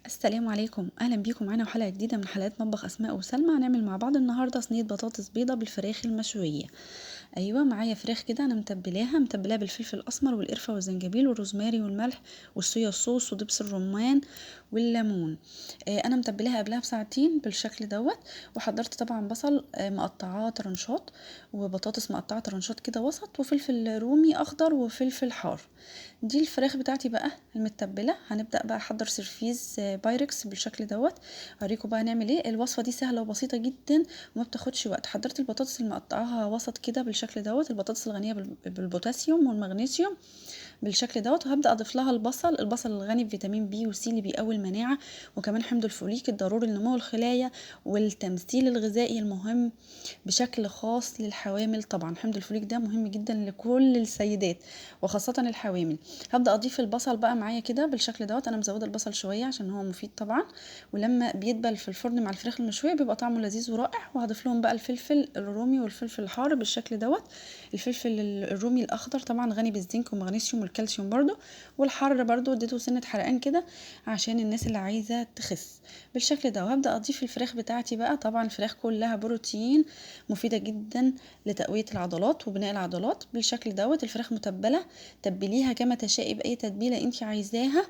السلام عليكم، اهلا بيكم معانا وحلقه جديدة من حلقات مطبخ اسماء وسلمى. هنعمل مع بعض النهارده صينية بطاطس بيضة بالفراخ المشويه. ايوه معايا فراخ كده انا متبلاها بالفلفل الاسمر والقرفه والزنجبيل والروزماري والملح والصويا صوص ودبس الرمان والليمون. انا متبلاها قبلها بساعتين بالشكل دوت، وحضرت طبعا بصل مقطعاه ترنشات وبطاطس مقطعه ترنشات كده وسط، وفلفل رومي اخضر وفلفل حار. دي الفراخ بتاعتي بقى المتبله. هنبدا بقى احضر سيرفيس بايركس بالشكل دوت، هوريكم بقى هنعمل ايه. الوصفة دي سهلة وبسيطة جدا وما بتاخدش وقت. حضرت البطاطس اللي مقطعاها وسط كده بالشكل دوت، البطاطس الغنية بالبوتاسيوم والمغنيسيوم بالشكل دوت، وهبدا اضيف لها البصل، البصل الغني بفيتامين بي وسي اللي بيقوي المناعة، وكمان حمض الفوليك الضروري لنمو الخلايا والتمثيل الغذائي المهم بشكل خاص للحوامل. طبعا حمض الفوليك ده مهم جدا لكل السيدات وخاصة الحوامل. هبدا اضيف البصل بقى معايا كده بالشكل دوت، انا مزوده البصل شوية عشان هو مفيد طبعا، ولما بيدبل في الفرن مع الفراخ المشويه بيبقى طعمه لذيذ ورائع. وهضيف لهم بقى الفلفل الرومي والفلفل الحار بالشكل دوت. الفلفل الرومي الاخضر طبعا غني بالزنك والمغنيسيوم والكالسيوم برده، والحر برده اديته سنة حرقان كده عشان الناس اللي عايزه تخس بالشكل ده. وهبدا اضيف الفراخ بتاعتي بقى، طبعا الفراخ كلها بروتين، مفيدة جدا لتقويه العضلات وبناء العضلات بالشكل دوت. الفراخ متبله، تبليها كما تشائي باي تتبيله انت عايزاها.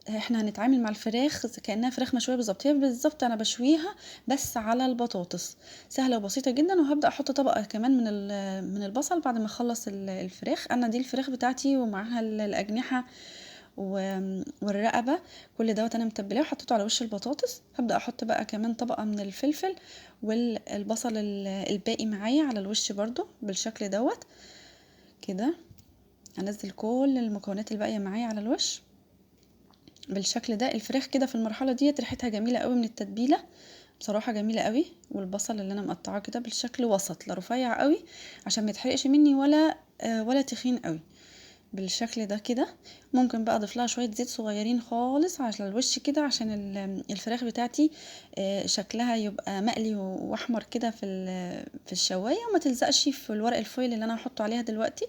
احنا هنتعامل مع الفراخ كانها فراخ مشوية بالظبط، هي بالظبط انا بشويها بس على البطاطس، سهلة وبسيطة جدا. وهبدا احط طبقه كمان من البصل بعد ما اخلص الفراخ. انا دي الفراخ بتاعتي ومعاها الاجنحة والرقبة، كل دوت انا متبلاه وحطيته على وش البطاطس. هبدا احط بقى كمان طبقه من الفلفل والبصل الباقي معايا على الوش برده بالشكل دوت كده. هنزل كل المكونات الباقية معايا على الوش بالشكل ده. الفراخ كده في المرحلة ديت ريحتها جميلة قوي من التتبيله، بصراحة جميلة قوي. والبصل اللي انا مقطعاه كده بالشكل وسط، لا رفيع قوي عشان ما يتحرقش مني ولا تخين قوي بالشكل ده كده. ممكن بقى اضيف لها شوية زيت صغيرين خالص على الوش كده عشان الفراخ بتاعتي شكلها يبقى مقلي واحمر كده في الشوايه، وما تلزقش في الورق الفويل اللي انا هحطه عليها دلوقتي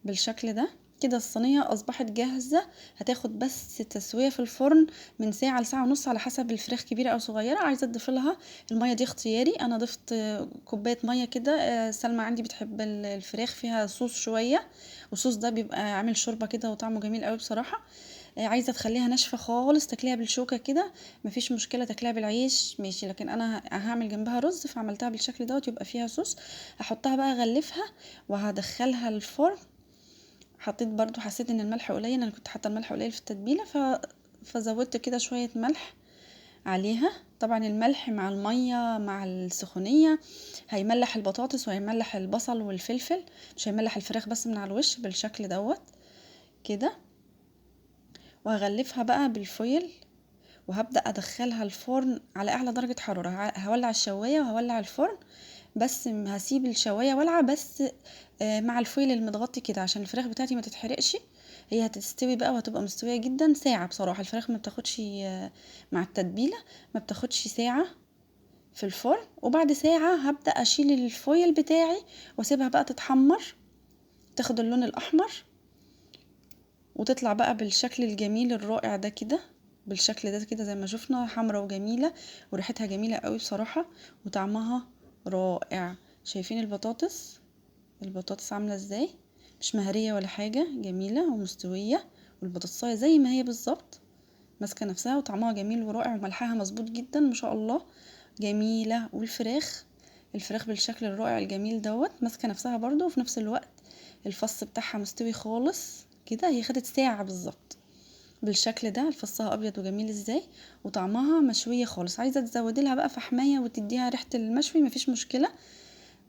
بالشكل ده كده. الصينية اصبحت جاهزة، هتاخد بس تسويه في الفرن من ساعة لساعة ونص على حسب الفراخ كبيرة او صغيرة. عايزه تضيف لها المية دي اختياري، انا ضفت كوباية مية كده. سلمى عندي بتحب الفراخ فيها صوص شوية، والصوص ده بيبقى عامل شوربة كده وطعمه جميل قوي بصراحة. عايزه تخليها ناشفة خالص تاكليها بالشوكة كده مفيش مشكلة، تاكليها بالعيش ماشي، لكن انا هعمل جنبها رز فعملتها بالشكل دوت يبقى فيها صوص. هحطها بقى اغلفها وهدخلها الفرن. حطيت برضو، حسيت ان الملح قليل، انا كنت حاطه الملح قليل في التتبيله فزودت كده شوية ملح عليها. طبعا الملح مع المية مع السخونيه هيملح البطاطس وهيملح البصل والفلفل، مش هيملح الفراخ بس من على الوش بالشكل دوت كده. وهغلفها بقى بالفويل وهبدا ادخلها الفرن على اعلى درجه حرارة. هولع الشوايه وهولع الفرن، بس هسيب الشوايه والعه بس مع الفويل المتغطي كده عشان الفراخ بتاعتي ما تتحرقش. هي هتستوي بقى وهتبقى مستوية جدا ساعة. بصراحة الفراخ ما بتاخدش مع التتبيله، ما بتاخدش ساعة في الفرن. وبعد ساعة هبدا اشيل الفويل بتاعي واسيبها بقى تتحمر، تاخد اللون الاحمر وتطلع بقى بالشكل الجميل الرائع ده كده، بالشكل ده كده زي ما شفنا، حمرا وجميلة وريحتها جميلة قوي بصراحة وطعمها رائع. شايفين البطاطس؟ البطاطس عامله ازاي، مش مهريه ولا حاجة، جميلة ومستويه، والبطاطسايه زي ما هي بالظبط ماسكه نفسها وطعمها جميل ورائع وملحها مظبوط جدا ما شاء الله، جميلة. والفراخ، الفراخ بالشكل الرائع الجميل دوت ماسكه نفسها برضو، وفي نفس الوقت الفص بتاعها مستوي خالص كده. هي خدت ساعة بالظبط بالشكل ده، الفصها ابيض وجميل ازاي وطعمها مشوية خالص. عايزه تزودي لها بقى فحمايه وتديها ريحه المشوي مفيش مشكلة.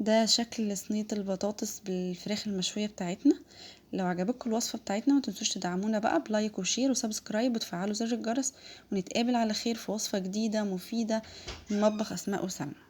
ده شكل صينية البطاطس بالفراخ المشويه بتاعتنا. لو عجبتكم الوصفة بتاعتنا ما تنسوش تدعمونا بقى ب like و share و subscribe وتفعلوا زر الجرس، ونتقابل على خير في وصفه جديدة مفيدة من مطبخ اسماء وسلمى.